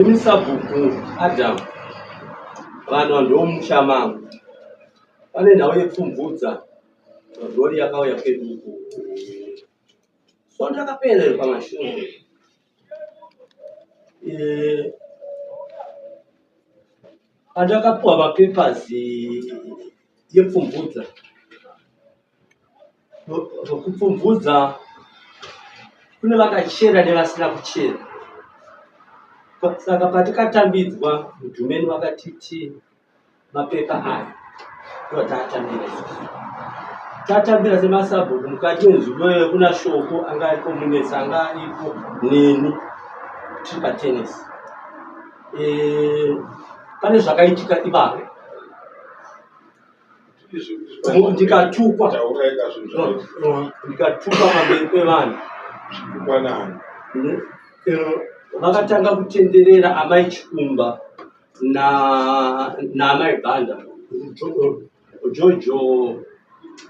Ini sabhuku Adam, vanhu vanhu ndomusha mangu. Pane nhau yepfumvudza rori yakauya kwedu uku. Svondo rakapera iri pamashure. Eh, Pandakapuwa mapapers yepfumvudza Kupfumvudza kune vakachera nevasina kuchera. Saka patikatambidzwa mudhumeni vakatiti mapepa aya ndoataatambira isusu. Tatambira semasabhuku mukati menzvimbo iyoyo kuna Shoko anga ariko Munetsi anga aripo neni tiri patenesi. Eh, pane zvakaitika ipapo ndikatukwa ndikatukwa pamberi pevanhu vakatanga kutenderera amai chikumba naamai bhanda jojo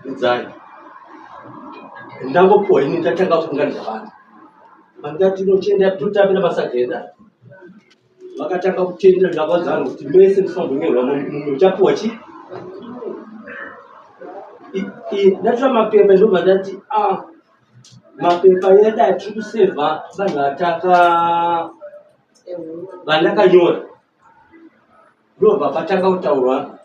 udzai ndangopuwa ini ndatanga kuunganidza vanhu vandati tinochienda totambira masagenda vakatanga kutendera ndakavaudza vanhu kuti mese musinambonyorwa mumwe uchapiwa chi ndatora mapepa ndobva ndati a ah, mapepa yedu atiri kusevha vanhu vataka vandakanyora ndobva patanga kutaurwa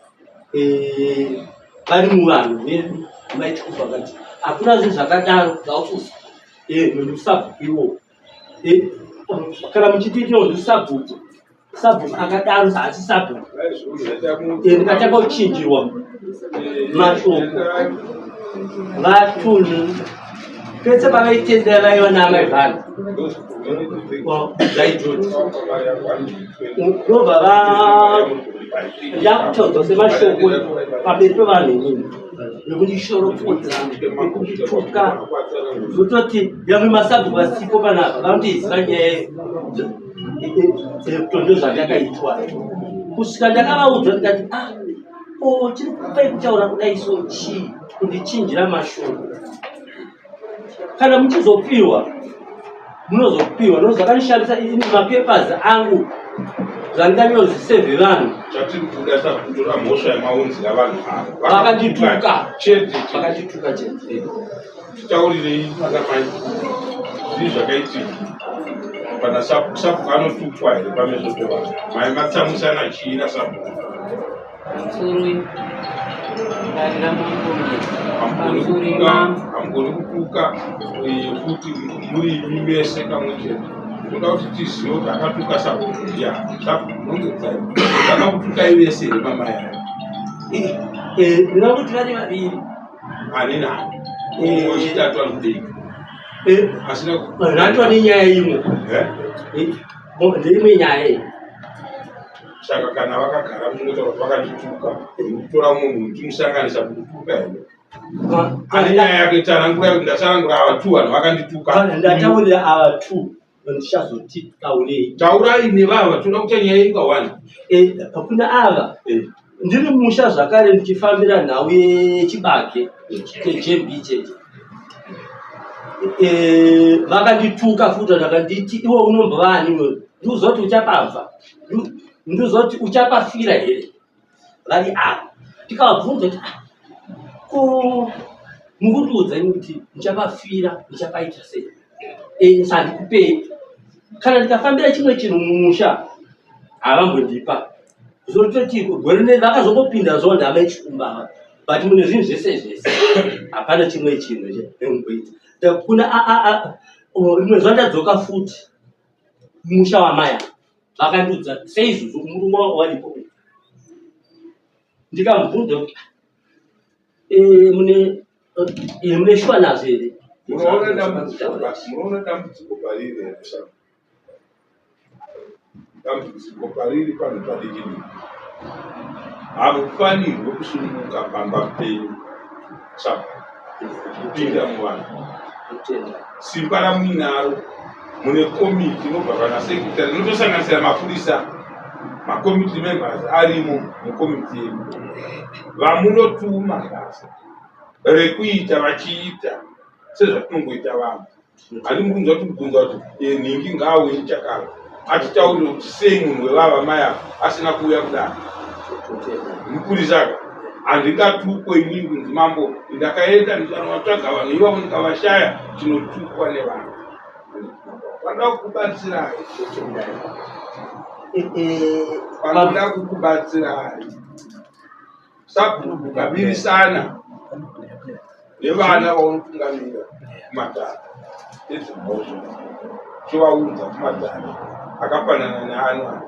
eh, vari muvanhu vedu maitikufa vakati hakuna zvinhu zvakadaro zvaukusa eh, nokusabhuku iwowo Eh, kana muchiti tinonzi sabhuku sabhuku akadaro haasi sabhuku eh, ndikatanga kuchinjirwa mashoko vatunhu pese pavaitendera vaiva naamai vana zvaijoti ndobva va ndakutaudzwa semashoko pamberi pevanhu inini nekundishoropodza nekundituka zvototi nyangwe masabhuku vasipo panapa vanotoiziva nyaya yekutondo zvandakaitwa kusvika ndakavaudza ndikati ah o chiri kupai kutaura kudai so chii kundichinjira mashoko kana muchizopiwa munozopiwa no zvakandishandisa ini mapapers angu zvandinganyora zvisevhe vanhu chatiri kuda takutora mhosva yamaunzira vanhu ava vakandituka chete vakandituka chete titaurirei vana mai zvii zvakaitika pana sapu sapu anotukwa here pameso pevanhu mai matsamwisana chii nasapu Hamugoni kutuka eh, futi muri imi mese kamwe chete toda kuti tizive kuti akatuka sabhuku ndiani sabhuku nongedzai vakakutukai vese here mamai aya eh, eh, ndingakuti vari vaviri ani nani wechitatu ari kudei asina ratwa nenyaya imwe ndeimwe nyaya iyi Saka kana vakagara muchingotaura kuti vakandituka, kutora mumwe munhu timusanganisa kukutuka here? Ane nyaya yake tsanangura kuti ndatsanangura ava two vanhu vakandituka. Ndataurira ava two ndichazoti taurei. Taurai nevava toda kuita nyaya yenyu kawani. Eh, kuna ava eh. ndiri musha zvakare ndichifambira nhau yechibage chejembi chete eh, vakandituka futi vakanditi iwe unombova ani iwewe ndikuziva kuti uchapabva ndozoti uchapafira here vari ava tikavabvunza kuti ah, ko mukutiudza ini kuti ndichapafira ndichapaita sei e, sandikupei kana ndikafambira chimwe chinhu mumusha havambondipa zototi gore ne vakazongopinda zvo ndama yechikumba but mune zvinhu zvese zvese hapana chimwe chinhu chemboita kuna rimwe zuva ndadzoka futi musha wamai ava vakandiudza seizvozvo murume wangu waripo ndikamubvunza kuti eh, mune eh, mune shuwa nazvo here munoona dambudziko pariri here dambudziko pariri pano padiki diki hamufanirwe kusununguka pamba penyu kupinda muvanhu simba ramuinaro mune komiti inobva pana sekretary inotosanganisira mapurisa makomiti members arimo mukomiti yedu vamunotuma basa rekuita vachiita sezvatinongoita vamwe handi mukunzwa kuti kubvunza kuti eh, nhingi ngaauye chakaro Atitaurire kuti sei munhu wevava mai ava asina kuuya kudare. Mupurisa ka handingatukwe inini kunzi mambo ndakaenda ndikanovatsvaga vanhu ivavo ndikavashaya tinotukwa nevanhu. Vanoda kukubatsirai. Vanoda kukubatsirai. Sabhuku kamirisana nevana vaunotungamira kumatare edzimhosva chovaunza kumatare akafanana neano aya.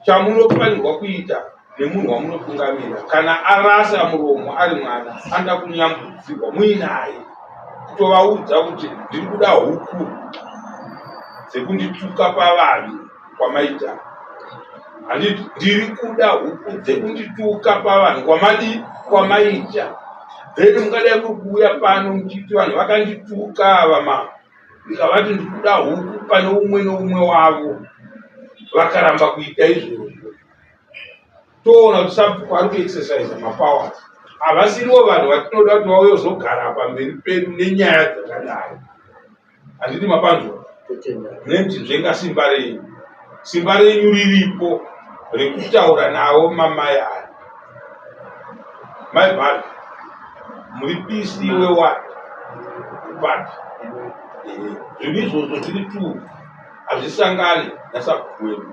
Chamunofanirwa kuita nemunhu wamunotungamira kana arasa muromo ari mwana anoda kunyambudzirwa muinaye kutovaudza kuti ndiri kuda huku dzekundituka pavanhu kwamaita handiti ndiri kuda huku dzekundituka pavanhu kwamadii kwamaita then mungadai muri kuuya pano muchiti vanhu vakandituka ava mama ndikavati ndiri kuda huku pane umwe neumwe wavo vakaramba kuita izvozvo toona kuti sabhuku ari kuexercise mapowers havasiriwo vanhu vatinoda kuti vauye kuzogara pamberi pedu nenyaya dzakadai handiti mapanzwa nekuti nzvenga simba renyu simba renyu riripo rekutaura navo mamai aya mai bhari muri pisi wewat but zvinhu izvozvo zviri two hazvisangani nasabhuku wedu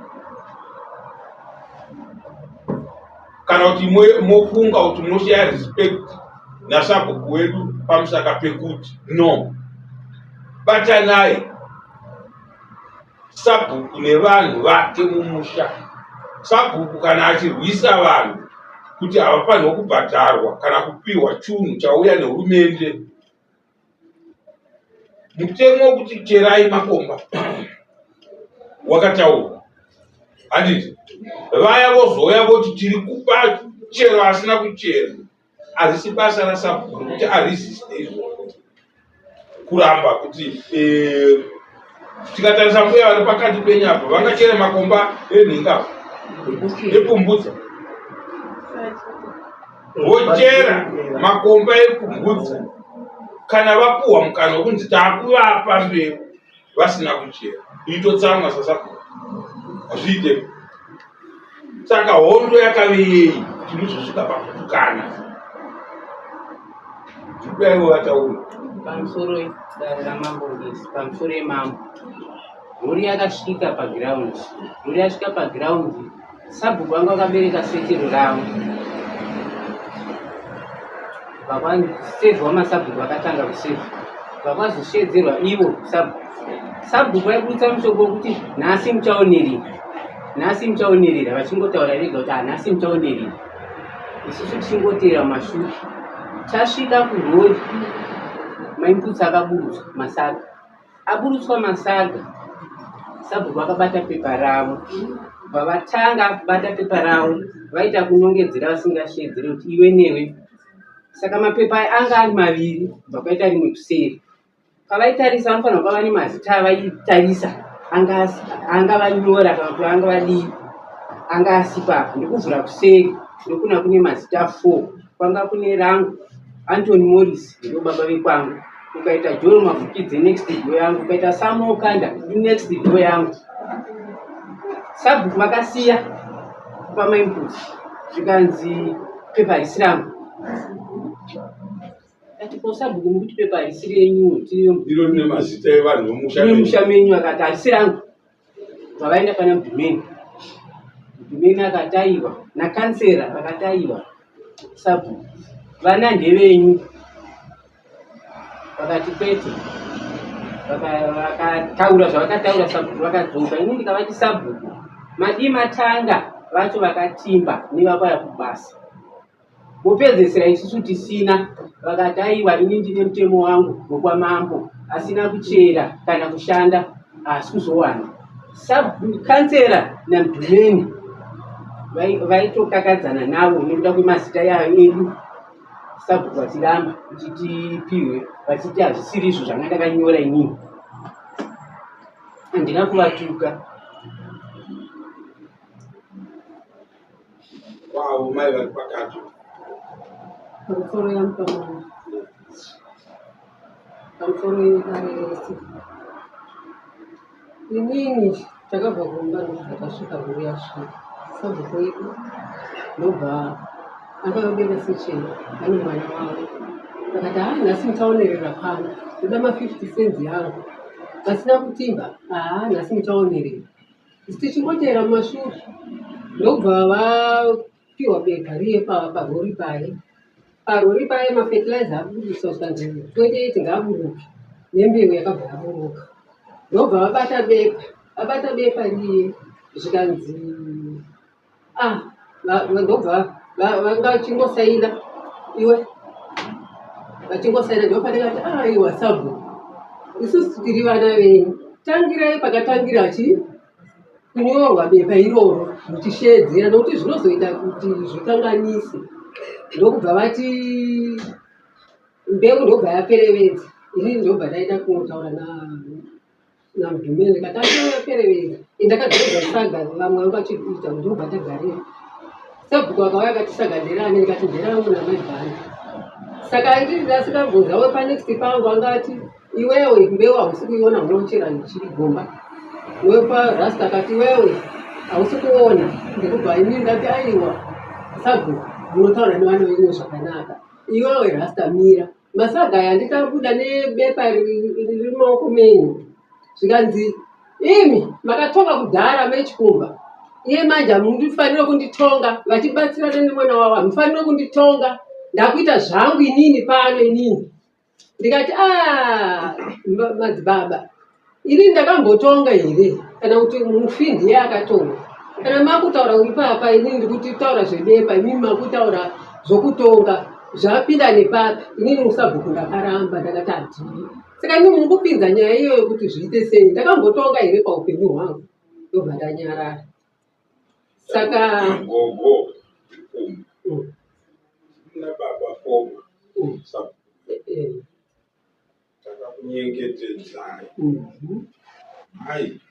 kana kuti mofunga kuti munoshaya respect nasabhuku wedu pamusaka pekuti no batanai sabhuku nevanhu vake mumusha sabhuku kana achirwisa vanhu kuti havafanirwa kubhadharwa kana kupiwa chunhu chauya nehurumende Mutemo wekuti cherai makomba wakataurwa handiti vaya vozouya voti tiri kupa chero asina kuchera hazisi basa rasabhuku rekuti aresiste izvozvo kuramba kuti eh, tikatarisa mbuya vari pakati penyu apa vangachere makomba enhinga epumbudza vochera makomba ekumbudza kana vapuhwa mukana wekunzi taakuvapa mbeu vasina kuchera itotsamwa sasabhuku hazviite saka hondo yakave yei kuti muzosvika pakutukana ndikudaiwo vataura pamusoro dare ramambo ngezi pamusoro yemambo mhuri yakasvika pagiraundi mhuri yasvika pagiraundi Sabhuku vanga vakabereka setero ravo vakwasevhwa masabhuku vakatanga kusevha vakwazoshedzerwa ivo sabhuku sabhuku vaibudisa mushoko wekuti nhasi muchaonerera nhasi muchaonerera vachingotaura vega kuti hanhasi ah, muchaonerera isusu tichingoteera mumashure tasvika kurori maimputsa akaburutswa masaga Aburutswa masaga, sabhuku vakabata pepa ravo. Bva vatanga kubata pepa ravo vaita kunongedzera vasingasheedzere kuti iwe newe. Saka mapepa aya anga ari maviri bva kwaita rimwe kuseri. Pavaitarisa vanofanirwa kuva vane mazita avaitarisa anga vanyora kana kuti anga vadii anga asipo apa ndokuvhura kuseri ndokuna kune mazita 4 kwanga kune rangu Anthony Morris ndobaba vekwangu ukaita Joro Mafukidze next door yangu ukaita Samuel Kanda next door yangu sabhuku vakasiya kupa mainput zvikanzi pepa harisi rangu ati ko sabhuku mukuti pepa harisi renyu iro rine mazita evanhu vemusha vemusha menyu akati harisi rangu vavaenda pana mudhumeni mudhumeni akati aiwa nakansera vakati aiwa sabhuku vana ndevenyu vakati kwete vakataura zvavakataura sabhuku vakadzoka ini ndikavati sabhuku madii matanga vacho vakatimba nevakwaya kubasa vopedzesera isusu tisina vakati aiwa ini ndine mutemo wangu wekwamambo asina kuchera kana kushanda haasi kuzowana kansera namdhumeni vaitokakadzana navo nekuda kwemazita yayo edu Sabhuku vachiramba kuti tipihwe vachiti hazvisiri izvo zvanga ndakanyora inini. Handina kuvatuka. Kwavo mai vari pakati. Pamusoro yamupamana. Pamusoro yedare rese. Inini takabva kumba ndobva tasvika mhuri yasvika sabhuku wedu ndobva akavabeka secheni vane mwana wavo akati haa nhasi muchaonerera pano ndoda ma50 cents yangu vasina kutimba haa nhasi muchaonerera isu tichingoteera mumashure ndobva vapiwa bepa riye parori paye Parori paye mafertilizer aburuswa zvikanzi 28 ngaaburuke nembeu yakabva yaburuka ndobva vabata bepa vabata bepa riye zvikanzi ah ndobva vanga vachingosaina iwe vachingosaina ndopandakati ah iwa sabhuku isusu tiri vana venyu tangirai pakatangira chii kunyorwa bepa iroro muchisheedzera nokuti zvinozoita kuti zvikanganise ndokubva vati mbeu ndobva yaperevedza inini ndobva ndaenda kunotaura namudhumeni ndikati aperevedza indakagaridza saga vamwe vanga vachiita ndobva ndagarira sabhuku akauya akati saga nderani ndikati nderangu namaibhani saka ndiri ndasikabvunza wepanext pangu anga ati Iwewe mbeu hausi kuiona unochera chigomba. Wepa rasta akati iwewe hausi kuona ndikubva ini ndati aiwa sabhuku munotaura nevana venyu zvakanaka. Iwewe rasta mira. Masaga aya nditabuda nebepa riri mumaoko menyu. Zvikanzi imi makatonga kudhara mechikumba iye manje hamundifanire kunditonga vachibatsirana nemwana wavo hamufanire kunditonga ndakuita zvangu inini pano inini ndikati ah, madzibaba ini ndakambotonga here kana kuti mufi ndiye akatonga kana makutaura ipapa ini ndikuti taura zvebepa inini makutaura zvokutonga zvapinda nepapi inini usabhuku ndakaramba ndakati handii saka ini muri kupinza nyaya iyoyo kuti zviite sei ndakambotonga here paupenyu hwangu ndobva ndanyarara saka gogo nababa foma takakunyengetedzai mai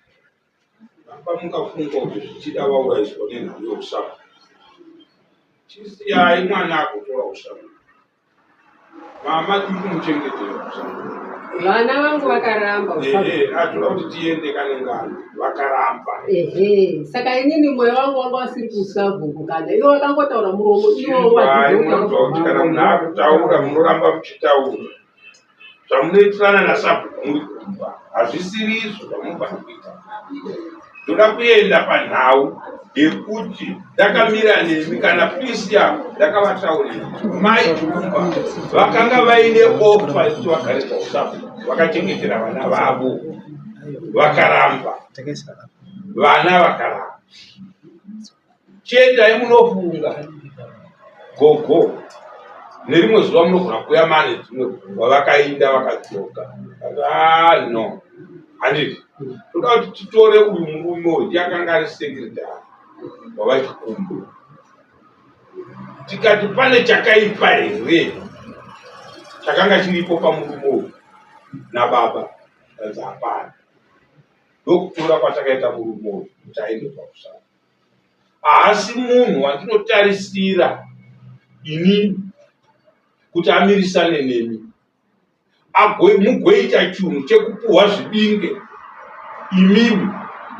baba mukafunga kuti zvichida vauraiswa nenhau yousama chisiyai mwana akutora usama Mama tiri kumuchengetera. Vana vangu vakaramba. Ehe, atoda kuti tiende kane ngano. Vakaramba. Ehe, saka inini moyo wangu wanga wasiri kusabhuku kana iwo wakangotaura muromo iwo wadzidzwa kuti kana munhu akutaura munoramba muchitaura. Zvamunoitirana nasabhuku muri kumba hazvisiri izvo zvamunofanira kuita. Ndoda kuenda panhau yekuti ndakamira nemi kana Prisia ndakavataurira mai Chikumba vakanga vaine ofa yekuti vagare pausabhuku vakachengetera vana vavo vakaramba vana vakaramba Chiendai munofunga gogo nerimwe zuva munogona kuuya mane dzimwe pfungwa vakainda vakadzoka ah, no handiti toda kuti titore uyu murume uyu ndiye akanga ari sekretary wavachikumbu tikati pane chakaipa here chakanga chiripo pamurume uyu nababa kanzi hapana ndokutora kwatakaita murume uyu kuti aende pamusana haasi munhu wandinotarisira inini kuti amirisane nemi mugoita chunhu chekupuhwa zvibinge imimi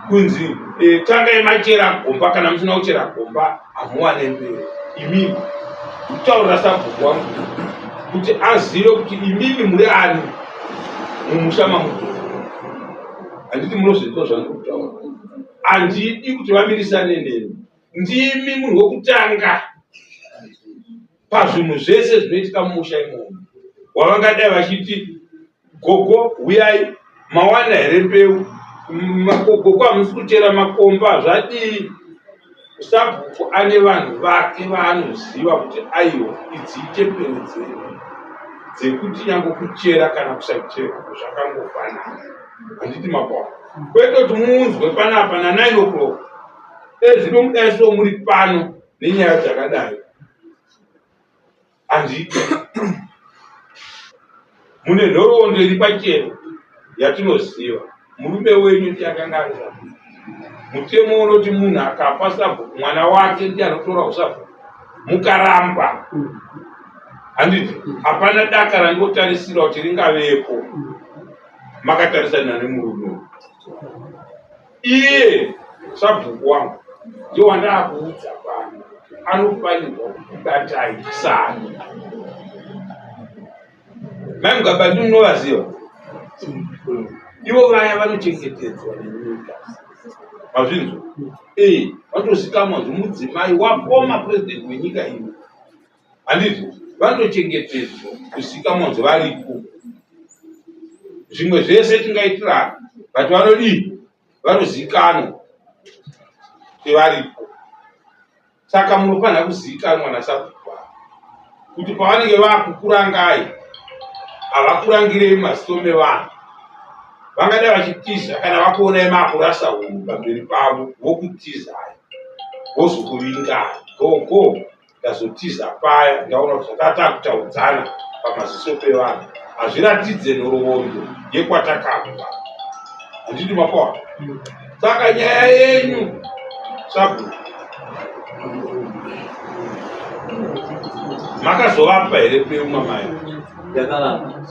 kunzi e, tangai machera gomba kana musina kuchera gomba hamuwane mberi imimi kutaurira sabhuku wangu kuti azive kuti imimi muri ani mumusha mamuguru handiti munozvinzwa zvandiri kutaura handidi kuti vamirisane neni ndimi munhu wekutanga pazvinhu zvese zvinoitika mumusha imomo wavangadai vachiti gogo huyai mawana here mbeu gogo hamusi kuchera makomba zvadii sabhuku ane vanhu vake vaanoziva kuti aiwa idzi ichembere dzedu dzekuti nyange kuchera kana kusachera zvakangofanana handiti makwana kwete kuti muunzwe panapa na 9 o'clock ezvino mudai so muri pano nenyaya dzakadai handiti mune nhoroondo iri pachena yatinoziva murume wenyu ndiye akanga ari sabhuku mutemo unoti munhu akapa sabhuku mwana wake ndiye anotora usabhuku mukaramba handiti hapana daka randinotarisira kuti ringavepo makatarisana nemurume uyu. Iye sabhuku wangu ndiye wandaakuudza pano, anofanirwa kukubatai sani. Mai Mugaba ndini munovaziva, ivo vaya vanochengetedzwa nenyika, mazvinzwa? Ee, vanotozikamwa zvomudzimai waformer president wenyika ino, handiti? Vanotochengetedzwa kuzikamwa kunzi variko. Zvimwe zvese tingaitirana, but vanodii? Vanozikanwa sevaripo. Saka munofanira kuzivikanwa nasabhuku ava kuti pavanenge vakukurangai havakurangirei mumaziso mevanhu. Vangadai vachitiza kana vakuonai makurasa hunhu pamberi pavo vokutizai vozokuvingai. Gogo ndazotiza paya ndaona kuti zvataa takutaudzana pamaziso pevanhu hazviratidze nhoroondo yekwatakabva. Handiti mapawa? Saka nyaya yenyu sabhuku makazovapa here peu mamai? Ndakavapa.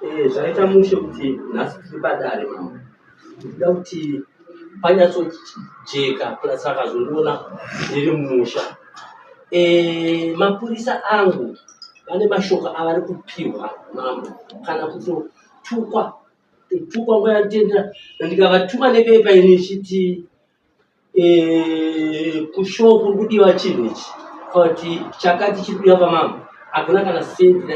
Eh, zvaita mushe kuti nhasi tiri padare mama. Ndikuda kuti panyatsojeka plus akazondiona ndiri mumusha. Eh, mapurisa angu vane mashoko avari kupihwa mambo kana kutotukwa kutukwa nguva yanditendera ndikavatuma nebepa ini ichiti eh, kushow kuri kudiwa chinhu ichi kuti chakati chiri kudiwa pamambo hakuna kana sendi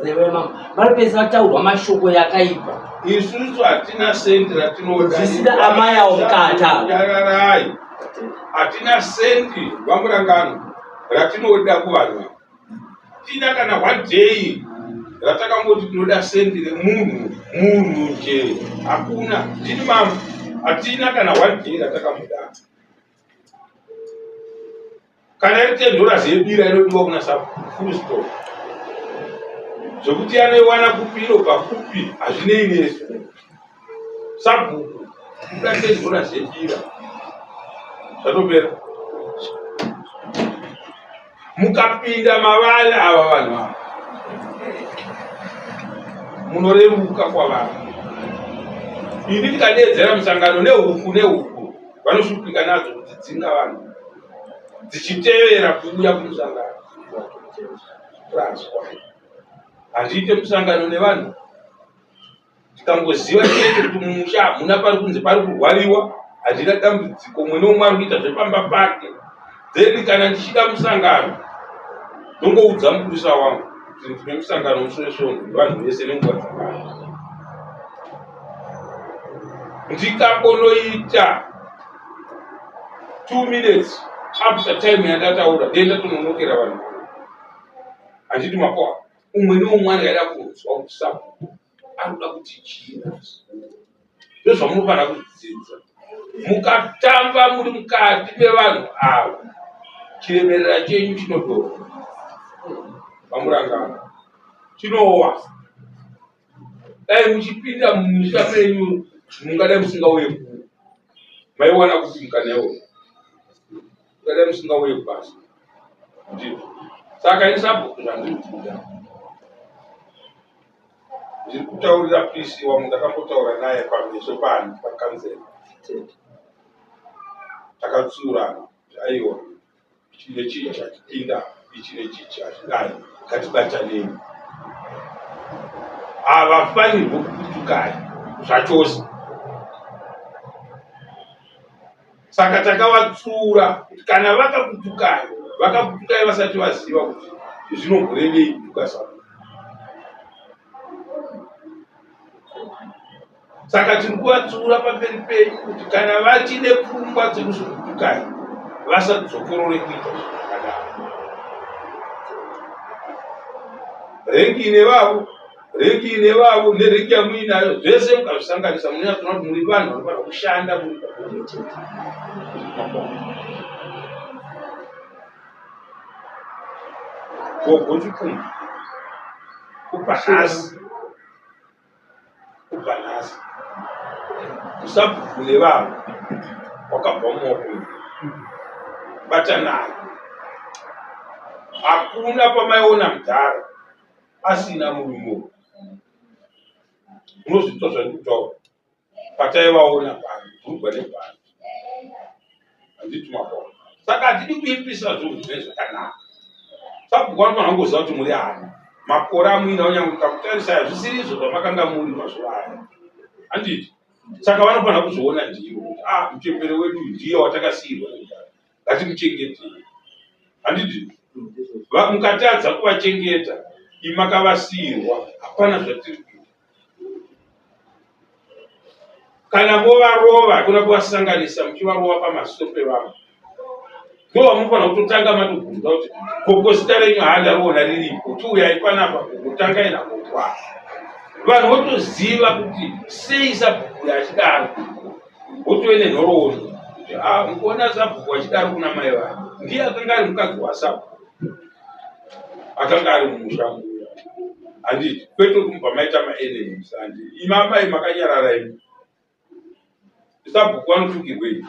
raiva mambo vanopedzisa vataurwa mashoko yakaipa. Isusu hatina sendi ratinoda zvisina amai awo mukata. Nyararai, hatina sendi vamurangano ratinoda kuvanhu ava. Tina kana one day ratakamboti tinoda sendi remunhu munhu nje, hakuna. Ndini mambo, hatina kana one day ratakamboda. Kana iri ten dollars yebira inodiwa kuna full stop. Zvekuti anoiwana kupi inobva kupi hazvinei nesu. Sabhuku kuda ten dollars yebira zvatopera. Mukapinda mavari ava vanhu ava munoreruka kwavari. Ini ndikadeedzera musangano nehuku nehuku vanoshupika nadzo kuti dzinga vanhu dzichitevera kuuya kumusangano. Kuraswa. Handiite musangano nevanhu Tikangoziva chete kuti mumusha hamuna pari kunzi pari kurwariwa, handina dambudziko, umwe neumwe ari kuita zvepamba pake. Then kana ndichida musangano ndongoudza mupurisa wangu kuti ndine musangano musi wesvondo nevanhu vese nenguva dzakati. Ndikangonoita 2 minutes after time yandataura ndiye ndatononokera vanhu. Handiti makoa umwe neumwe anenge aida kunzwa kuti sabhuku anoda kuti chii nhasi. Ndozvamunofanira kudzidza. Mukatamba muri mukati mevanhu ava, chiremerera chenyu chinodonha pamurangano, chinowa. Dai muchipinda mumusha menyu mungadai musingauye kuno, maiwana kupi mukana iwoyo? Mungadai musingauye kubasa. Ndizvo. Saka ini sabhuku zvandiri kuda ndiri kutaurira PC wangu, ndakambotaura naye pameso pano pakanzera, takatsiurana kuti aiwa ichi nechichi hachipinda, ichi nechichi hachidai, ngatibatanei. Havafanirwe kukutukai zvachose. Saka takavatsiura kuti kana vakakutukai, vakakutukai vasati vaziva kuti zvinomborevei kutuka sabhuku. Saka tiri kuvatsiura pamberi penyu kuti kana vachine pfungwa dzekuzokutukai vasadzokorore kuita zvinhu zvakadaro. Rengi ine vavo, rengi ine vavo nerengi yamuinayo zvese mukazvisanganisa munonyatsoona kuti muri vanhu vanofanira kushanda muri pamwe chete. Gogo Chipfumbu kubva nhasi kubva nhasi usabhuku nevanhu wakabva mumaoko menyu batanai. Hakuna pamaiona mudhara asina murume uyu. Munozvinzwa zvandiri kutaura. Pataivaona pano, bhurugwa nebhandi. Handiti makona. Saka hatidi kuipisa zvinhu zvine zvakanaka. Sabhuku vanofanira kungoziva kuti muri ani. Makore amuinawo nyange mukakutarisa hazvisiri izvo zvamakanga muri mazuva aya. Handiti? Saka vanofanira kuzviona ndivo kuti ah muchembere wedu ndiye watakasiirwa nekudhara. Ngatimuchengetei. Handiti? Mukatadza kuvachengeta imi makavasiirwa hapana zvatiri kuita. Kana movarova hakuna kuvasanganisa muchivarova pamaziso pevamwe. Ndovanofana kutotanga matobvunza kuti gogo zita renyu haandariona riripo chiuyai panapa gogo tangai nagogo apa. Vanhu votoziva kuti sei sabhuku achidaro votove nenhoroondo kuti ah mukuona sabhuku achidaro kuna mai vake ndiye akanga ari mukadzi wasabhuku akanga ari mumusha muya handiti kwete kuti mubva maita maenemies handiti imi amai makanyarara imi sabhuku vanotukirwei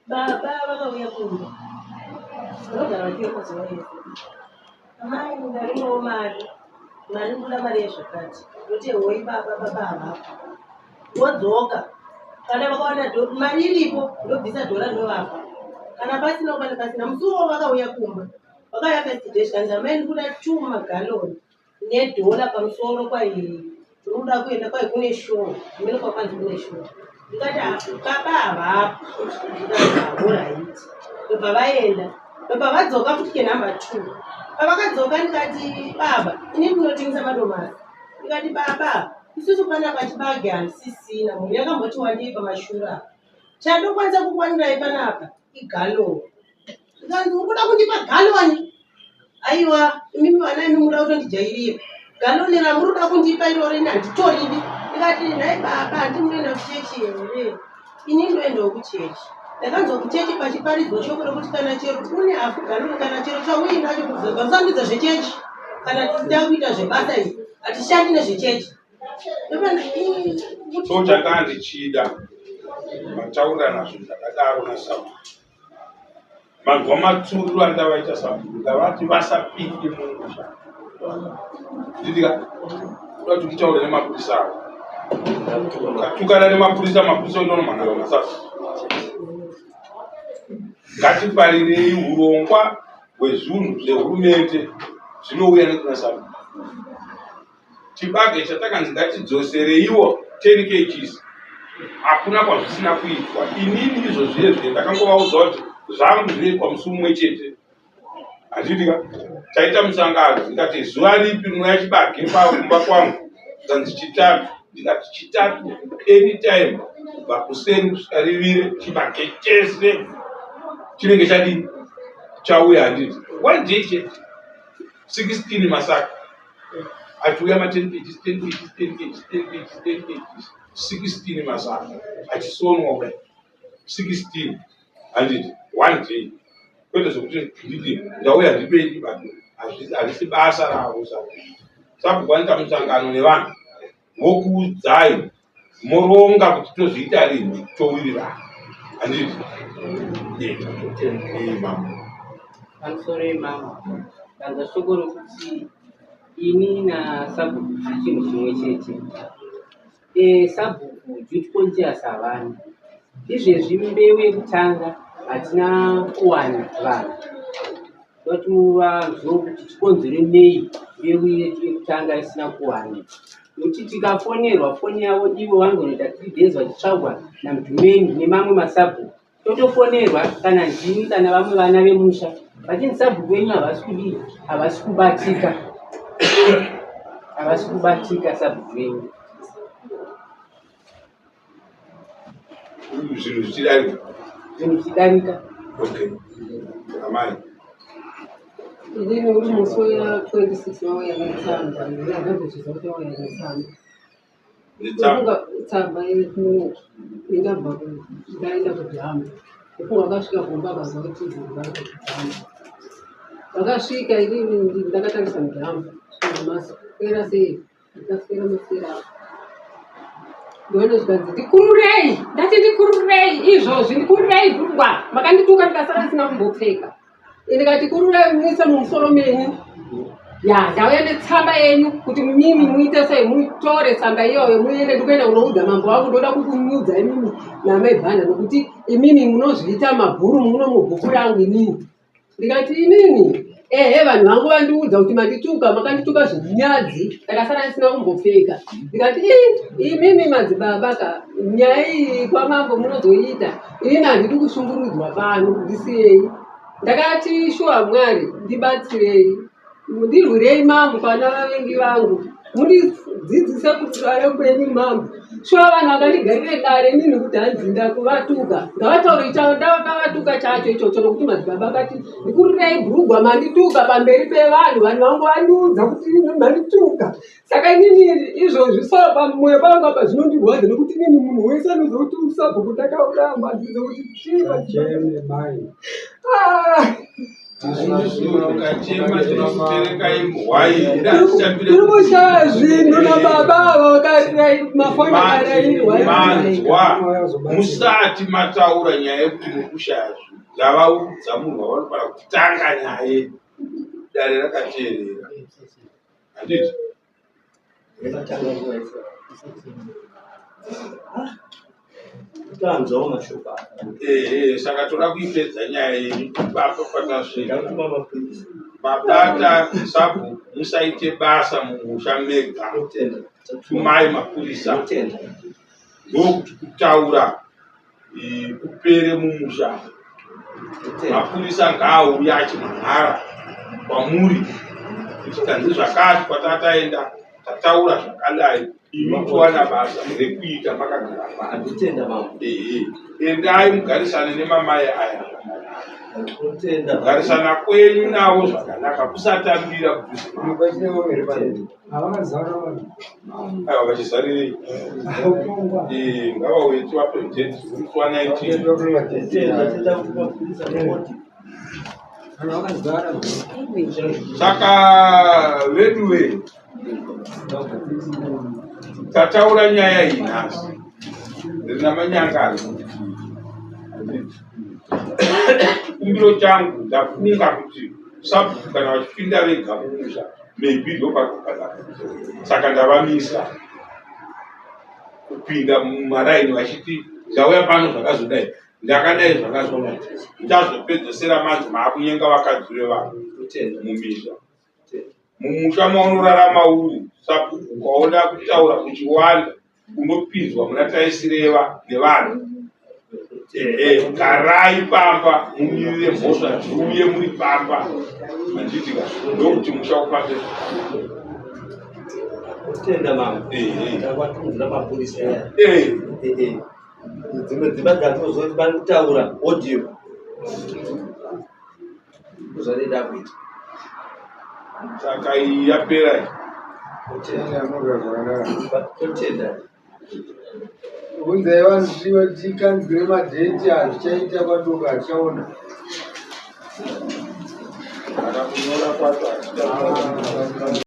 Baba vakauya kumba vanogara vachiuya zuva rese. Amai ndarimowo mari, mari ndikuda mari yezvakati. Ndoti hoi baba, baba havapo. Vodzoka kana vakawana mari iripo ndobvisa dhora ndovapa kana pasina pane pasina. Musi uwo vakauya kumba vakauya first day zvikanzi amai ndikuda two magaloni nedhola pamusoro kwai tinoda kuenda kwai kune show kumene kwakwanzi kune show ndikati ah, baba havapo ndikati ndobva vaenda ndobva vadzoka futi kenumber two pavakadzoka ndikati baba ini ndinotengesa madomasi ndikati baba isusu panapa chibage handisisina mhuri yakamboti wandei pamashure apa chandokwanisa kukwanirai panapa igaloni Zvikanzi uri kuda kundipa galoni? Aiwa, imimi vana imi muda kutondijairira. Galoni ramuri kuda kundipa iroro ini handitoridi. Ndikati nhai baba handi munoenda kuchechi here? Ini ndoendawo kuchechi. Ndakanzwa kuchechi pachiparidzwa shoko rekuti kana chero une hafu galoni kana chero chauinacho kuzodza usandudza zvechechi. Kana takuita zvebasa iri hatishandi nezvechechi. So chandanga ndichida mataurirana zvinhu zvakadaro naSamuel. Manzwa matsuriro andavaita sabhuku ndavati vasapinde mumusha. Ndidika kuda kuti mutaure nemapurisa avo. Katukana nemapurisa mapurisa ononomhan'ara nasabhuku. Ngatifarirei hurongwa hwezvinhu zvehurumende zvinouya nekuna sabhuku. Chibage chatakanzi ngatidzosereiwo 10 kgs hakuna kwazvisina kuitwa. Inini izvo zviye zviye ndakangovaudza kuti zvangu zvinoitwa musi mumwe chete. Handiti ka? Taita musangano ndikati zuva ripi rinouya chibage pakumba kwangu zvanzi chitatu ndikati chitatu anytime kubva kuseni kusvika rivire chibage chese chinenge chadii chauya handiti one day chete 16 masaka achiuya ma 10 kgs 10 kgs 10 kgs 10 kgs 10 kgs 16 masaka achisonwa kudai 16 handiti one day kwete zvekuti nditi ndauya ndipei chibage hazvisi basa ravo sabhuku sabhuku vanoita musangano nevanhu vokuudzai moronga kuti tozviita rini towirirana handiti mambo pamusoro yemambo ndanzwa shoko rokuti ini nasabhuku tiri chinhu chimwe chete e, sabhuku duty conscious havana izvezvi mbeu yekutanga hatina kuwana vanhu Toti muvanzwe kuti chikonzero nei mbeu yedu yekutanga isina kuwanikwa. Nokuti tikafonerwa foni yavo ivo vangonoita three days vachitsvagwa naMdumeni nemamwe masabhuku. Totofonerwa kana ndini kana vamwe vana vemusha vachinzi sabhuku venyu havasi kudii, havasi kubatika, havasi kubatika sabhuku venyu. Zvinhu zvichidarika, zvinhu zvichidarika. Okay, amai Inini uri musi wa 26 wauya netsamba, ndakazviziva kuti wauya netsamba. Netsamba? Tsamba yekunoku ingabva ndaenda kudhamu. Ndipo vakasvika kumba vakaziva kuti vari kudhamu. Vakasvika inini ndakatarisa mudhamu. Maswera sei? Ndaswera maswera. Ndoona zvikanzi ndikururei, ndati ndikururei izvozvi ndikururei bhurugwa. Makandituka ndikasara ndisina kumbopfeka. Ndikati kururei muise mumusoro menyu. Ya, ndauya netsamba yenyu kuti mimi muite sei, mutore tsamba iyoyo muende. Ndikuenda kunoudza mambo wangu, ndoda kukunyudza imimi namai Bhanda, nokuti imimi munozviita mabhuru muno mubhuku rangu inini. Ndikati inini ehe, vanhu vangu vandiudza kuti mandituka, makandituka zvenyadzi, ndakasara ndisina kumbopfeka. Ndikati ii imimi madzibaba ka, nyaya iyi kwamambo munozoiita, inini handidi kushungurudzwa pano, ndisiyei. Ndakati shuwa Mwari ndibatsirei, ndirwirei mambo pana vavengi vangu, mundidzidzise kutara kwenyu mambo. Shuwa vanhu vakandigarire dare inini kuti hanzi ndakuvatuka, ngavataure ndakavatuka chacho ichocho, nokuti madzibaba akati ndikurirei bhurugwa, mandituka pamberi pevanhu, vanhu vangu vandiudza kuti mandituka. Saka inini izvozvi so pamwoyo pangu apa zvinondirwadza, nokuti inini munhu wese anoziva kuti usabhuku ndakauramba, handizive kuti chii. Ah. Ukachema tinokuterekai muhwai. Tiri kushaya zvinhu nababa ava mafoni akarairwa. Manzwa, musati mataura nyaya yekuti muri kushaya zvinhu, ndavaudza munhu wavanofanira kutanga naye. Dare rakateerera, handiti? Tanzwawo mashoko aka. Ehe, saka toda kuipedza nyaya yenyu ipapo patasvika. Ndakutuma mapurisa. Mabata sabhuku, musaite basa mumusha mega. Totenda. Tumai mapurisa. Totenda. Ndokuti kutaura kupere mumusha. Totenda. Mapurisa ngaauye achimhan'ara kwamuri kuti tanzi zvakati, kwatataenda tataura zvakadai, imi towana basa rekuita makagara pano. Ndotenda mambo. Ehe, endai mugarisane nemamai aya zvakanaka. Totenda. Kugarisana kwenyu navo zvakanaka, kusatambira kudhuze. Aiwa, vachizarirei, ngavauye tivape date musi wa 19. Totenda, tenda kuti mapurisa nemoti. Saka veduwe, tataura nyaya iyi nhasi, rina manyangari. Chikumbiro changu, ndafunga kuti sabhuku kana vachipinda vega mumusha, maybe ndo pari, saka ndavamisa kupinda mumaraini vachiti ndauya pano zvakazodai, ndakadai zvakazodai. Ndichazopedzesera manzi maakunyenga vakadzi vevanhu. Totenda. Mumisha, mumusha maunorarama uri sabhuku, ukaona kutaura kuchiwanda, unopinzwa muna taisireva nevanhu. Ehe, garai pamba mumirire mhosva dziuye muri pamba, handitika? Ndokuti musha ufambe. Totenda mambo. Ehe. Takwatunzira mapurisa aya. Ehe. Dzimwe dzimba dzatozoti vari kutaura audio kuzvareda kuita. Saka iyi yapera iyi. Totenda. Totenda. Unzai vanhu tikanzwire madheti, hazvichaita kwadoka, hatichaona. Kana kunyora kwacho haticha.